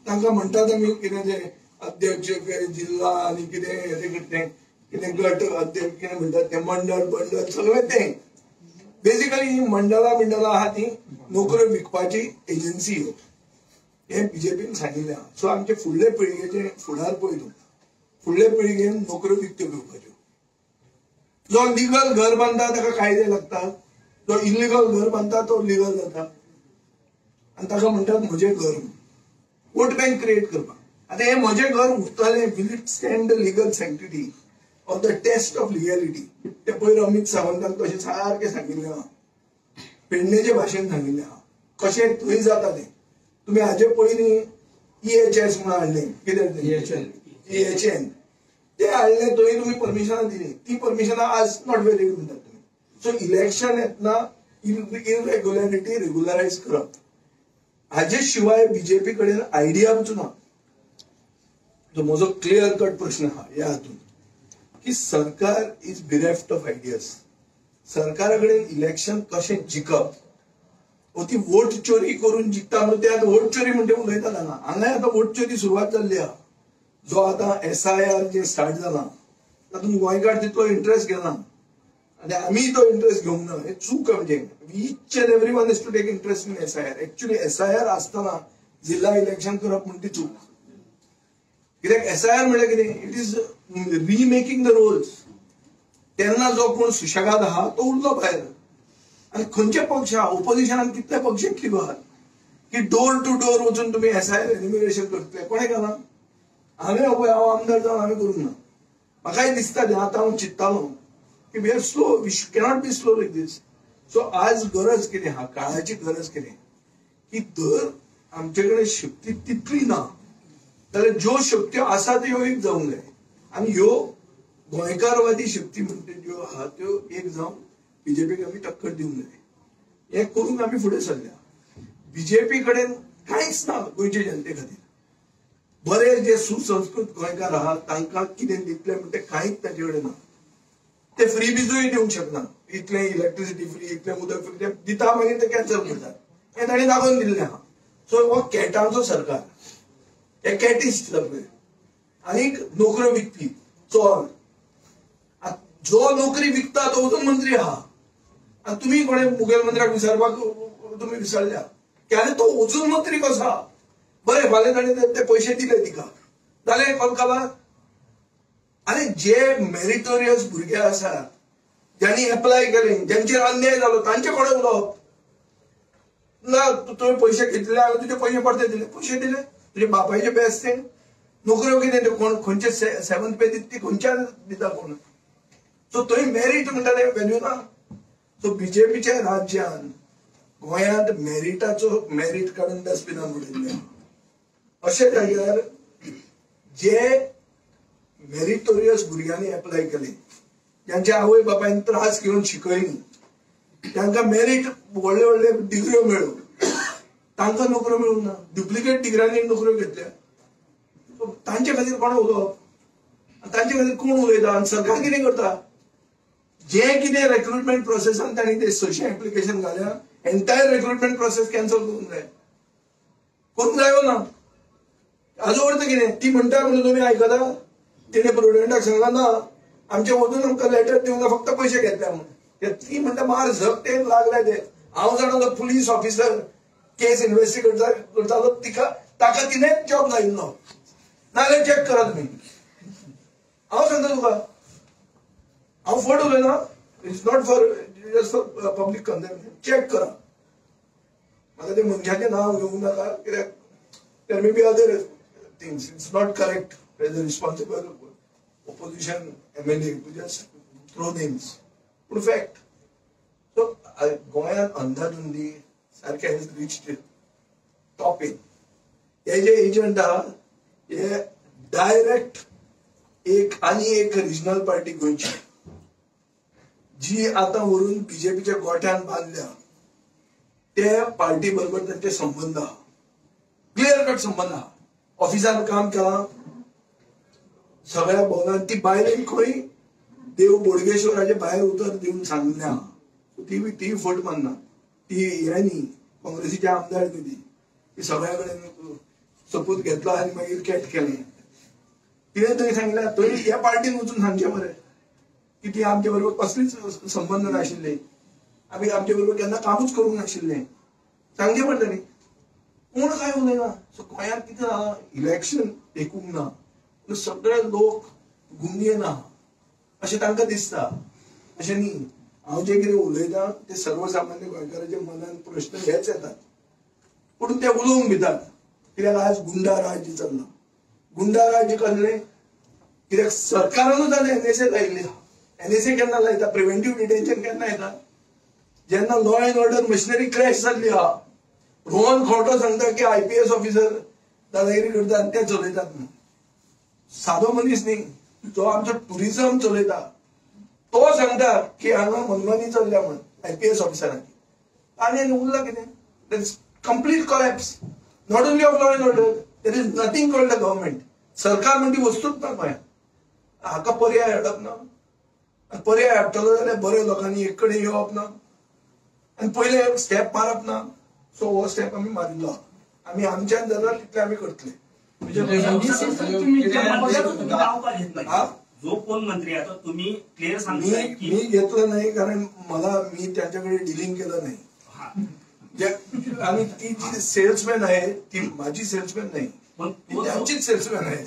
तांकां म्हणटात आमी कितें ते अध्यक्ष जिल्हा आनी कितें हें तें कितें गट अध्यक्ष कितें म्हणटात ते मंडळ बंडल सगळें तें. बेजिकली ही मंडळां बिंडलां आहा ती नोकऱ्यो विकपाची एजन्सी ह्यो, हें बीजेपीन सांगिल्लें आहा. सो आमचे फुडले पिळगेचे फुडार पळय तूं, फुडले पिळगेन नोकऱ्यो विकत्यो घेवपाच्यो. जो लिगल घर बांदता ताका कायदे लागतात, जो इलिगल घर बांदता तो लिगल जाता आनी ताका म्हणटात म्हजें घर. वोट बँक क्रिएट करपाक. आतां हें म्हजें घर उरतलें, will it stand the legal sanctity of the test of legality? ते पयर अमीत सावंतान कशें सारकें सांगिल्लें आहा, पेडणेचे भाशेन सांगिल्लें आहा कशें थंय जाता तें. तुमी हाजे पयलीं EHS म्हणून हाडलें, कितें EHN ते हाडलें, थंय तुमी परमिशनां दिलीं, ती परमिशनां आज not valid म्हणटात तुमी. सो इलेक्शन येतना इरेग्युलरिटी रेगुलरायज करप हाजे शिवाय बीजेपी कडेन आयडियाच ना. तो म्हजो क्लियर कट प्रश्न आहा ह्या हातून की सरकार is bereft of ideas. सरकारा कडेन इलेक्शन कशें जिखप, ती वोट चोरी करून जिखता म्हणून ते आतां वोट चोरी म्हणटे उलयतात हांगा. हांगाय आतां वोट चोरी सुरवात जाल्ली आहा. जो आतां SIR जे स्टार्ट जाला तातूंत गोंयकार तितलो इंट्रस्ट घेना आनी आमी तो इंट्रस्ट घेवंक ना, हे चूक आमचें. Each and every one is to take interest in SIR. Actually SIR आसतना जिल्हा इलेक्शन करप म्हण ती चूक. कित्याक SIR म्हणल्यार कितें, it is remaking the rolls. तेन्ना जो कोण सुशेगाद आहा तो उरलो भायर. आनी खंयचे पक्ष आहा ओपोजिशनान कितले पक्ष एक्टीव आहात की डोर टू डोर वचून तुमी SIR enumeration करतले. कोणें केलां? हांवें पळय, हांव आमदार जावन हांवें करूंक ना. म्हाकाय दिसता तें, आतां हांव चिंत्तालो की we are slow, we cannot be slow like this. So आज गरज कितें आहा, काळाची गरज कितें की जर आमचे कडेन शक्ती तितली ना जाल्यार ज्यो शक्त्यो आसा त्यो एक जावंक जाय. आनी ह्यो गोंयकारवादी शक्ती म्हणटा ज्यो आहा त्यो एक जावन बीजेपीक आमी टक्कर दिवंक जाय. हें करूंक आमी फुडें सरल्या. बीजेपी कडेन कांयच ना गोंयचे जनते खातीर. बरे जे सुसंस्कृत गोंयकार आहा तांकां कितें दितले म्हणटे कांयच तांचे कडेन ना. ते फ्री बिजूय दिवंक शकना, इतलें इलेक्ट्रिसिटी फ्री, इतलें उदक फ्री, ते दिता मागीर ते कॅन्सल करतात, हें तांणी दाखोवन दिल्लें आहा. सो हो कॅटांचो सरकार, हे कॅटिस्ट सगळे आनीक नोकऱ्यो विकपी चोर. जो नोकरी विकता तो वचून मंत्री आहा. आनी तुमी कोणें मुखेलमंत्र्याक विसरपाक तुमी विसरल्या की आरे तो वचून मंत्री कसो आहा. बरें, फाल्यां ताणें ते पयशे दिले तिका, जालें कोलकाला. आनी जे मेरिटोरियस भुरगे आसात ज्यांनी एप्लाय केले, ज्यांचेर अन्याय जालो, तांचे कोणें उलोवप ना. तुवें पयशे घेतले, हांवें तुजे पयशे परते दिले, पयशे दिले तुजे बापायचे बेस ते नोकऱ्यो कितें त्यो कोण खंयचे 7th पे दिता ती खंयच्यान दिता कोण. सो थंय मेरीट म्हणटा तें व्हॅल्यू ना. सो बीजेपीच्या राज्यान गोंयांत मेरिटाचो मेरीट काडून डस्टबिनान उडयल्लें. अशें जाग्यार जे मेरिटोरियस भुरग्यांनी एप्लाय केले, ज्यांच्या आवय बापायन त्रास घेवन शिकयली, तांकां मेरीट व्हडले व्हडले डिग्र्यो मेळ्ळ्यो, तांकां नोकऱ्यो मेळूंक ना. डुप्लिकेट डिग्र्यांनी नोकऱ्यो घेतल्या. तांचे खातीर कोणें उलोवप, तांचे खातीर कोण उलयता? आनी सरकार कितें करता? जे कितें रेक्रुटमेंट प्रोसेसान तांणी ते 600 एप्लिकेशन घाल्या, एंटायर रेक्रुटमेंट प्रोसेस कॅन्सल करूंक जाय. करूंक जायो ना. हाजो अर्थ कितें, ती म्हणटा म्हणून तुमी आयकता? तिणें प्रुडंटाक सांगला ना आमचे वचून आमकां लेटर दिवंक ना, फक्त पयशे घेतले म्हणून. ती म्हणटा मार झक ते लागले ते. हांव जाणा तो पुलीस ऑफिसर केस इन्वेस्टिगेट करतालो, तिका ताका तिणेंच जॉब लायिल्लो. नाजाल्यार चॅक करा तुमी. हांव सांगता तुका, हांव फट उलयना. It's not for just for public consumption. Check करा. म्हाका ते मनशाचें नांव घेवंक नाका कित्याक there may be other things. It's not correct as a responsible opposition MLA to just throw names. पूण फॅक्ट. सो गोंयांत अंधाधुंदी सारकें हेज रिच्ड टॉप इन. हे जे एजंट आहा हे डायरेक्ट एक आनी एक रिजनल पार्टी गोंयची जी आतां व्हरून बीजेपीच्या गोठ्यान बांदल्या ते पार्टी बरोबर तांचे संबंद आहा, क्लियर कट संबंद आहा. ऑफिसान काम केलां सगळ्या भोवनान. ती बायलेन खंय देव बोडगेश्वराचे भायर उतर दिवन सांगलें आहा. ती फट मानना. ती हे न्ही काँग्रेसीचे आमदार न्ही, ती सगळ्या कडेन सपूत घेतला आनी मागीर कॅट केलें. तिणें थंय सांगलें, थंय ह्या पार्टीन वचून सांगचें मरे की ती आमचे बरोबर कसलीच संबंद नाशिल्ले, आमी आमचे बरोबर केन्ना कामूच करूंक नाशिल्लें, सांगचें पडलें न्ही. कोण काय उलयना. सो गोंयांत कितें जालां, इलेक्शन टेकूंक ना, सगळे लोक गुमये ना अशें तांकां दिसता. अशें न्ही. हांव जें कितें उलयतां ते सर्वसामान्य गोंयकाराच्या मनान प्रश्न हेच येतात, पूण ते उलोवंक भितात. कित्याक आज गुंडा राज्य चल्लां. गुंडा राज्य कसलें? कित्याक सरकारानूच आज NSA लायिल्ली. NSA केन्ना लायता? प्रिव्हेंटीव डिटेन्शन केन्ना येता? जेन्ना law and order machinery crash जाल्ली आहा. रोहन खोटो सांगता की IPS officer दादागिरी करता आनी ते चलयतात म्हणून. सादो मनीस न्ही, जो आमचो टुरिझम चलयता तो सांगता की हांगा मनमानी चल्ल्या म्हणून IPS ऑफिसरांची. आनी उरला कितें? Complete collapse, not only of law and order. There is nothing called the government. सरकार म्हणटी वस्तूच ना गोंयांत. हाका पर्याय हाडप ना, आनी पर्याय हाडटलो जाल्यार बऱ्या लोकांनी एक कडेन येवप ना आनी पयले स्टेप मारप ना. सो हो स्टेप आमी मारिल्लो, आमी आमच्यान जाता तितले आमी करतले. जो कोण मंत्री आता तुम्ही क्लिअर सांगताय की मी घेतलं नाही, कारण मला मी त्यांच्याकडे डिलिंग केलं नाही. आणि ती जी सेल्समॅन आहे ती माझी सेल्समॅन नाही, त्यांचीच सेल्समॅन आहे.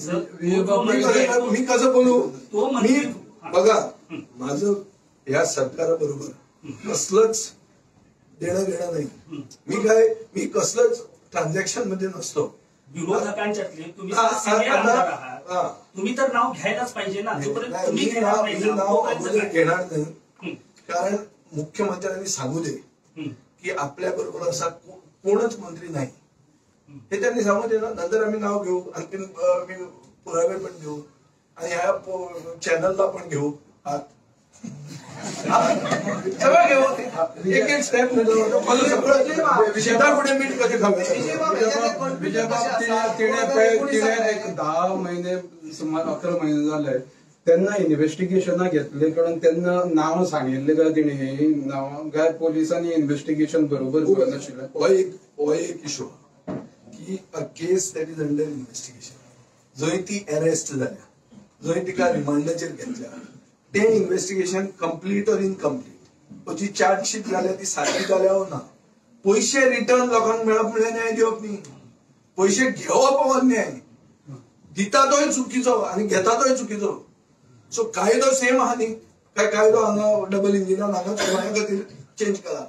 मी कसं बोलू? मी बघा, माझं या सरकाराबरोबर कसलंच देणं घेणं नाही. मी कसलंच ट्रान्झॅक्शन मध्ये नसतो. विरोधकांच्यातले तुम्ही आहात, तुम्ही तर नाव घ्यायलाच पाहिजे ना. मी नाव अगोदर घेणार नाही, कारण मुख्यमंत्र्यांनी सांगू दे की आपल्या बरोबर असा कोणच मंत्री नाही, हे त्यांनी सांगू दे ना. नंतर आम्ही नाव घेऊ, आणखी पुरावे पण घेऊ आणि ह्या चॅनलला पण घेऊ, हात सगळं घेऊ, एक एक स्टेप सगळं शेता फुडें मीठ कशें खावं. तिणें एक 10 महिने सुमार 11 महिने जाले तेन्ना इन्व्हेस्टिगेशना घेतले कडून तेन्ना नांव सांगिल्लें काय तिणें, ही नांवां काय पोलिसांनी इन्व्हेस्टिगेशन बरोबर करनाशिल्लें. हो एक इशू की a case that is under investigation, जंय ती अरेस्ट जाल्या, जंय तिका रिमांडाचेर घेतल्या, ते इन्व्हेस्टिगेशन कंप्लीट और इनकम्प्लीट, जी चार्जशीट जाल्या ती सारकी जाल्या वो ना. पयशे रिटर्न लोकांक मेळप म्हणल्यार न्याय दिवप न्ही, पयशे घेवप हो न्याय, दिता तोय चुकीचो आनी घेता तोय चुकीचो. सो कायदो सेम आहा न्ही, काय कायदो हांगा डबल इंजिनान हांगा गोंया खातीर चेंज केला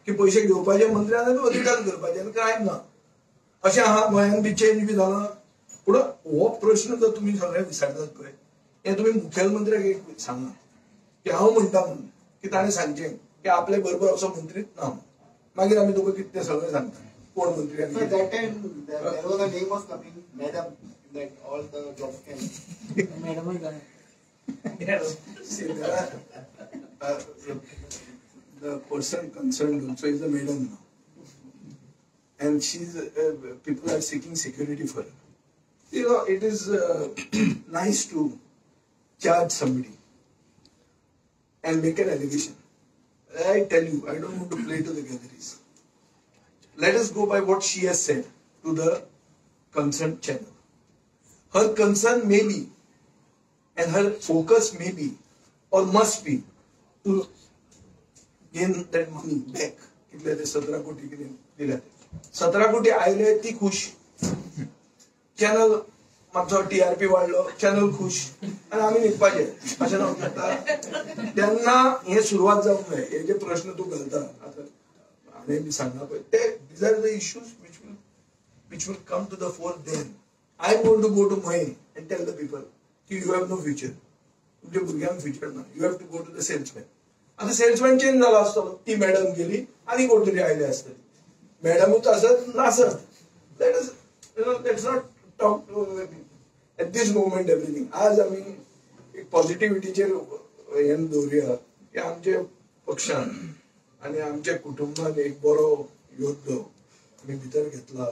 की पयशे घेवपाचे मंत्र्यान आनी रिटर्न करपाचे आनी क्रायम ना, अशें आहा गोंयान बी चेंज बी जाला. पूण हो प्रश्न जर तुमी सगळे विचारतात पळय, हे तुमी मुखेलमंत्र्याक एक सांगा की हांव म्हणटा म्हणून की ताणें सांगचें की आपले बरोबर असो मंत्रीच ना, मागीर आमी तुका कितें सगळें सांगता कोण मंत्री. The person concerned also is a madam now, and she's people are seeking security for her. You know, it is nice to charge somebody and make an allegation. I tell you, I don't want to play to the galleries. Let us go by what she has said to the concerned channel. Her concern may be, and her focus may be, or must be, to gain that money back. कितले ते 17 कोटी कितें दिल्या, 17 कोटी आयले ती खुश, चॅनल मातसो टीआरपी वाडलो, चॅनल खुश आनी आमी न्हिदपाचें. अशें जावंक शकता. तेन्ना हें सुरवात जावंक जाय. हे जे प्रश्न तूं घालता आतां हांवें बी सांगला पळय, ते these are the issues which will come to the fore. Then I am going to go to Mayem and tell the people की you have no future, तुमच्या भुरग्यांक फ्युचर ना, you have to go to the salesman. आतां सेल्समॅन चेंज जाला आसतलो, ती मॅडम गेली आनी कोण तरी आयले आसतली, मॅडमूच आसत नासत, that is you know that's not talk at this moment everything. आज आमी एक पॉझिटिव्हिटीचेर हें दवरुया की आमच्या पक्षान आनी आमच्या कुटुंबान एक बरो योद्धो आमी भितर घेतला.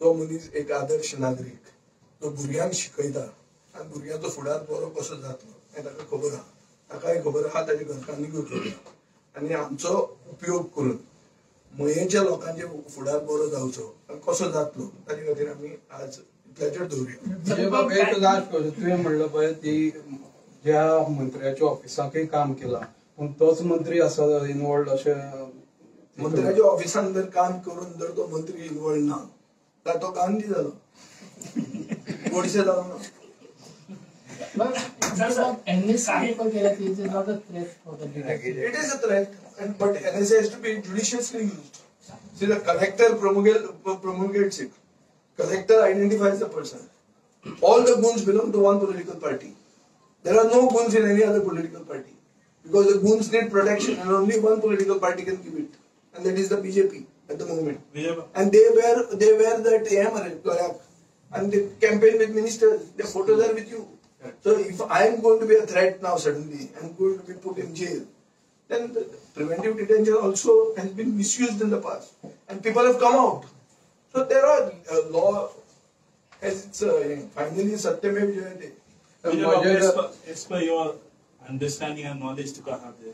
तो मनीस एक आदर्श नागरीक, तो भुरग्यांक शिकयता आनी भुरग्यांचो फुडार बरो कसो जातलो हें ताका खबर आहा, ताकाय खबर आहा, ताच्या घरकान्नीकूय खबर आहा. आनी आमचो उपयोग करून मयेच्या लोकांचे फुडार बरो जावचो आनी कसो जातलो ताचे खातीर आमी आज इतल्याचेर दवरुया. एक लास्ट क्वेश्चन, तुवें म्हणलं पळय ती ज्या मंत्र्याच्या ऑफिसाकय काम केलां, पूण तोच मंत्री आसा इनवॉल्ड, अशें मंत्र्याच्या ऑफिसान जर काम करून जर तो मंत्री इनवॉल्ड ना जाल्यार तो गांधी जालो, गोडसे जालो ना. It is a threat, but NSA has to be judiciously used. See, the collector promulgates it. Collector identifies the person. All the goons belong to one political party. There are no goons in any other political party, because the goons need protection and only one political party can give it, and that is the BJP at the moment. And they wear that hammer and they campaign with ministers. Their photos are with you. So if I am going to be a threat now suddenly, I am going to be put in jail, then the preventive detention also has been misused in the past. And And people have come out. So there are law has its finally Satyamev Jayate. As per your understanding and knowledge तुका आहा ते,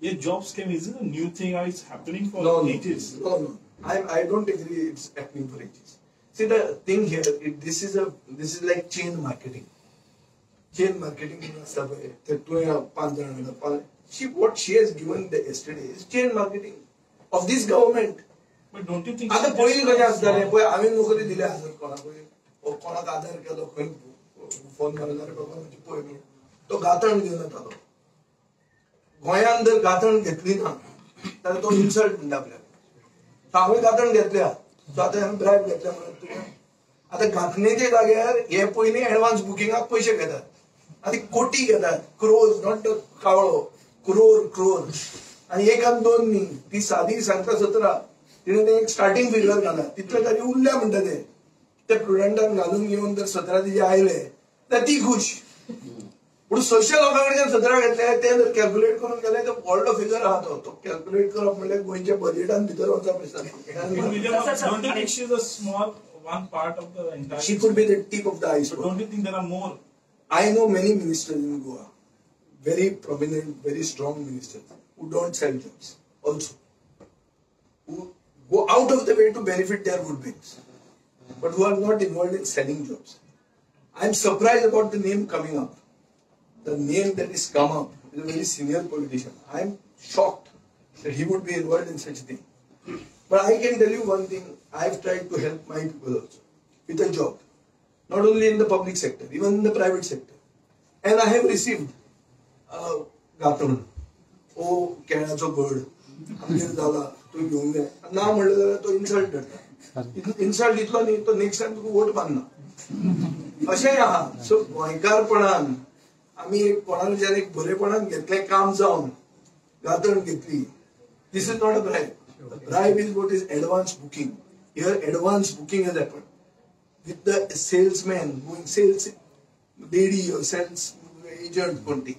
हे job scheme is a new thing or it's happening for ages? No, no. I don't agree it's happening for ages. See the thing here, this is like chain marketing. Chain marketing आसता पळय, ते तुवें 5 जाणां, she what she has given yesterday is chain marketing of this government. But don't you think आतां पयलीं कशें आसतालें पळय, हांवें नोकरी दिल्या आसत कोणाकूय, कोणाक आदार केलो, खंय फोन मारलो अरे बाबा म्हणजे पळय म्हणून तो गांथण घेवन येतालो. गोंयांत जर गांथण घेतली ना जाल्यार तो इन्सल्ट म्हणटा आपल्याक. हांवें गांथण घेतल्या, सो आतां हांवें ब्रायब घेतल्या म्हणून तुवें आतां गांथणेच्या जाग्यार हे पयलीं एडवान्स बुकिंगाक पयशे घेतात, आतां कोटी घेतात, क्रोज not कावळो, क्रोर क्रोर, आनी 1 आनी 2 न्ही, ती सादी सांगता 17, तिणें तें एक स्टार्टींग फिगर घाला, तितले ताजे उरल्या म्हणटा ते, ते प्रुडंटान घालून घेवन जर 17 तिजे आयले जाल्यार ती खूश. पूण 600 लोकां कडच्यान 17 घेतले, ते जर कॅल्क्युलेट करून गेले तर व्हडलो फिगर आहा तो, तो कॅल्क्युलेट करप म्हणल्यार गोंयच्या बजेटान भितर वचप. She could be the tip of the iceberg. Don't you think there are more? I know many ministers in Goa, very prominent, very strong ministers who don't sell jobs also, who go out of the way to benefit their vote banks, but who are not involved in selling jobs. I am surprised about the name coming up. The name that is come up is a very senior politician. I am shocked that he would be involved in such a thing. But I can tell you one thing, I have tried to help my people also with a job, not only in the public sector, even in the private sector. And I have received गातण, ओ केळ्याचो गड आमगेर जाला, तूं घेवंक जाय ना म्हणलें जाल्यार तो इन्सल्ट करता. इन्सल्ट इतलो न्ही, तो नेक्स्ट टायम तुका वोट बांदना, अशेंय आहा. सो गोंयकारपणान आमी एक कोणाच्यान एक बरेपणान घेतलें काम जावन गातण घेतली. This is not a bribe. Bribe is what is advance booking. Here advance booking has happen with the salesman going, sales lady or sales agent कोणती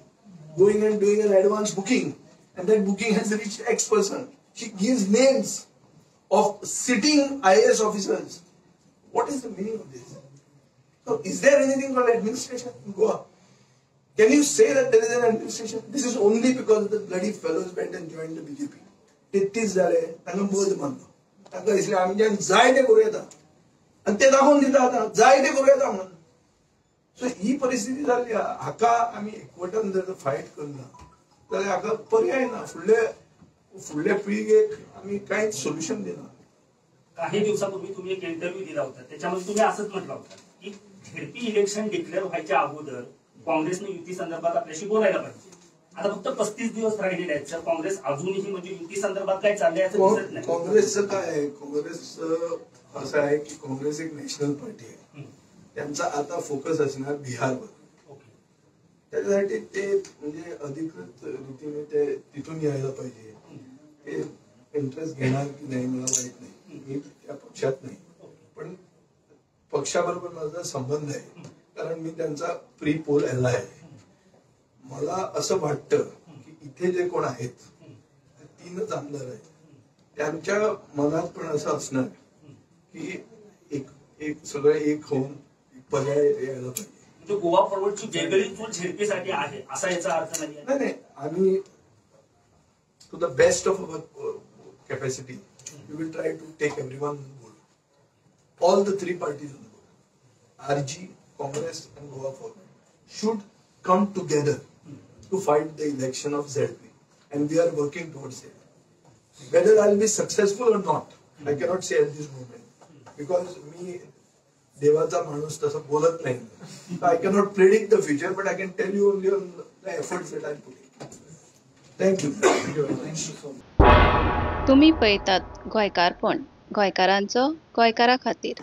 going and doing an advance booking, and that booking has reached X person. She gives names of sitting IAS officers. What is the meaning of this? So is there anything called administration in Goa? Can you say that there is an administration? This is only because the bloody fellows went and joined the BJP. 33 जाले, तांकां मद मानलो, तांकां दिसलें आमच्यान जाय तें करूं येता, आनी ते दाखोवन दिता आतां जाय तें करूं येता म्हणून. सो ही परिस्थिती जाल्ली आहा. हाका आमी एकवटान जर फायट करना जाल्यार हाका पर्याय ना. फुडले फुडल्या पिळगेक आमी कांयच सोल्युशन दिना. काही दिवसापूर्वी तुम्ही एक इंटरव्ह्यू दिला होता, त्याच्यामध्ये तुम्ही असंच म्हटलं होतं की झेडपी इलेक्शन डिक्लेअर व्हायच्या अगोदर काँग्रेसने युती संदर्भात आपल्याशी बोलायला पाहिजे. आता फक्त 35 दिवस राहिलेले आहेत सर, काँग्रेस अजूनही म्हणजे युती संदर्भात काय चाललंय असं दिसत नाही. काँग्रेसचं काय आहे, काँग्रेस असं आहे की काँग्रेस एक नॅशनल पार्टी आहे, त्यांचा आता फोकस असणार बिहारवर. त्याच्यासाठी ते म्हणजे अधिकृत रीतीने ते तिथून यायला पाहिजे. ते इंटरेस्ट घेणार की नाही मला माहित नाही, मी त्या पक्षात नाही, पण पक्षाबरोबर माझा संबंध आहे कारण मी त्यांचा प्री पोल एलाय आहे. मला असं वाटतं की इथे जे कोण आहेत ते 3च आमदार आहेत, त्यांच्या मनात पण असं असणार की एक एक सगळे एक होऊन पर्याय यायला पाहिजे. म्हणजे गोवा फॉरवर्डची वेगळी चूल झेडपीसाठी आहे असा याचा अर्थ नाही. नाही नाही, आम्ही to the best of our capacity we will try to take everyone on board, all the 3 parties on board, RG, Congress and Goa Forward should come together to fight the election of ZP, and we are working towards it. Whether I will be successful or not, I cannot say at this moment, because मी देवाचा माणूस तसं बोलत नाही. I cannot predict the future, but I can tell you only on the efforts that I am putting. Thank you. तुम्ही पळयतात गोंयकारपण, गोंयकारांचो गोंयकारा खातीर.